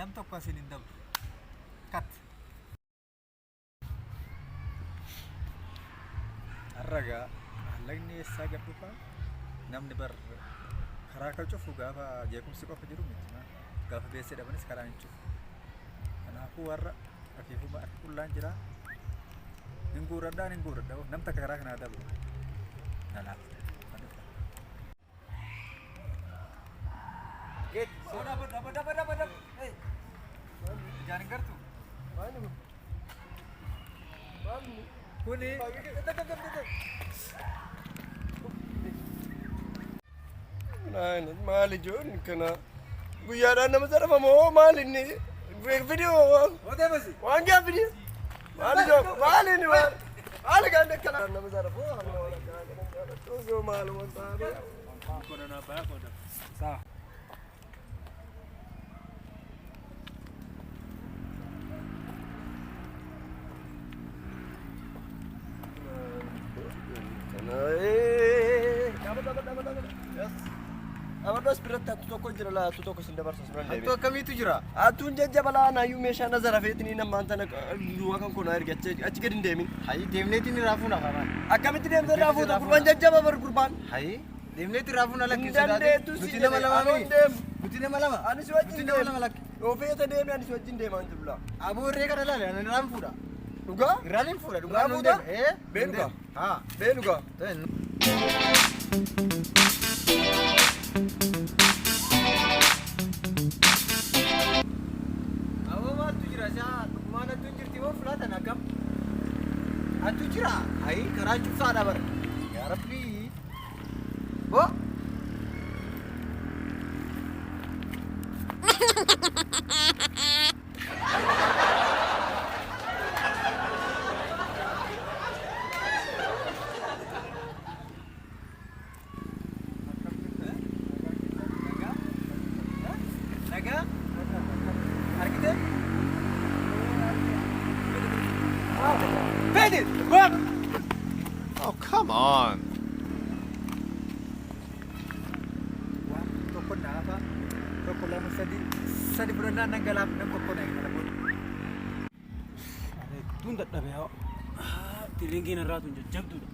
Nam tokko asiin hin dabru. Kat. Har'a gaa maallaqni eessaa gad dhufa? Namni bar karaa kan cufu gaafa jeequmsi qofa jiru miti. Gaafa beessee dhabanis karaa hin cufu. Kanaafuu warra afiifuma harka qullaan jira. Hin guurradhaan hin guurradha. Nam takka karaa kanaa dabru. Na laafta. Na dhufa. Ijaan hin gartuu? Kuni Maali ijoon kana guyyaadhaan nama zarafa moo maali inni fidiyoo waan gaa fidiyoo maali ijoon maali inni maali maali gaan akkana nama zarafa osoo maaluma taane. Sawa. Abaddos biratti hattu tokko jira laa hattu tokko sin dabarsa sin Hattuu akkamiitu jira? Hattuun jajjaba laa naayyuu meeshaa na zarafeetini nammaan tana duwwaa kan koo na erge achi gadi hin deemin. Hayi deemneetiin irraa fuuna kamaan. Akkamitti deemtee irraa fuuta gurbaan jajjaba bar gurbaan. Hayi deemneetiin irraa fuuna lakki Hin dandeettu si Nuti nama jedhe lama anoo mii. hin deemu. Nuti nama lama. Ani si wajjin Nuti nama deema. lama lakki. Yoo feete deemi ani si wajjin deemaa hin jiru laa. Aboo irree kana laale ani irraan fuudha. Dhugaa? Irraan hin fuudha dhugaa Irraa nuun fuuta? deema. Ee Bee dhugaa? Haa. Bee dhugaa? Ta'e. Aboo maaltu jira isaa dhugumaan hattuun jirti moo fulaatan akkam? Hattu jira. Hayi karaa cufsaadha bara. Yaa Rabbii. Boo. Nagaa? Argite? Fede! Oh, come on. Waan tokko naafa, tokko lama sadi, sadi fudhannaan nan galaaf nam tokko na eegala booda. Hedduun dadhabe haa. Tiriingiin irraa tun jajjabduudha.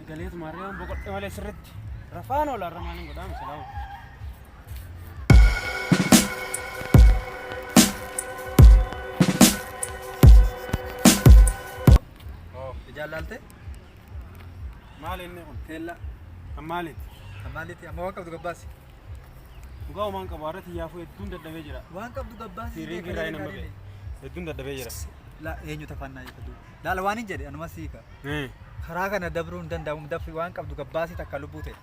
Galeetu maarree boqodhe malee sirriitti rafaan oola irra maaliin godhaa misilaawu. Ijaan laalte? Maali inni kun? Teellaa. Kan maaliiti? Kan maaliiti? Amma waan qabdu gabbaasi. Dhugaa homaan qabu har'a xiyyaafuu hedduun dadhabee jira. Waan qabdu gabbaasi. Tiriingii irraa hin amma hedduun dadhabee jira. La eenyu tafannaa jedha duuba. Laala waan hin jedhe anuma siika. Karaa kana dabruu hin danda'amu daffi waan qabdu gabbaasi takka lubbuu ta'e.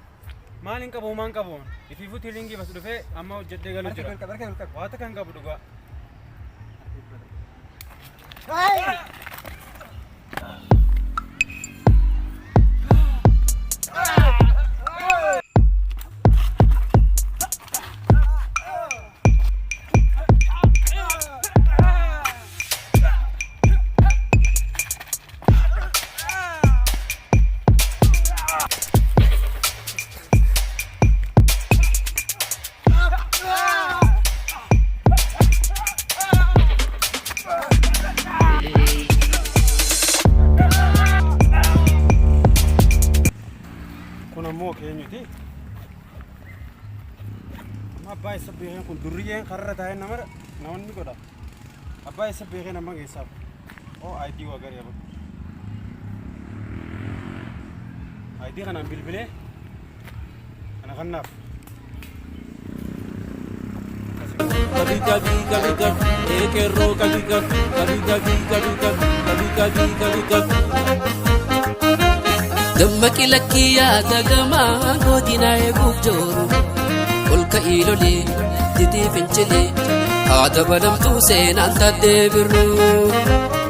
Maal hin qabu homaan qabu. Ifiifuu tiriingii bas dhufee amma hojjedhee galu Harka jira. ol qabi, harka ol qabi. Waa takka hin qabu dhugaa. Kun ammoo keenyuti. Amma abbaa isa beekeen kun durriyyeen karra taa'ee nama namoonni godha. Abbaa isa beekeen amma geessaaf. Oo ID waa garee aboo. ID kanaan bilbilee kana kannaaf. Kabi kabi kabi kabi ekerro kabi kabi kabi kabi kabi kabi kabi kabi kabi kabi. Dammaqi lakkii yaada gamaa gootina eeguuf jooru ol ka'ii lolee didii fincilee haa dabalamtuu seenaan taaddee birruu.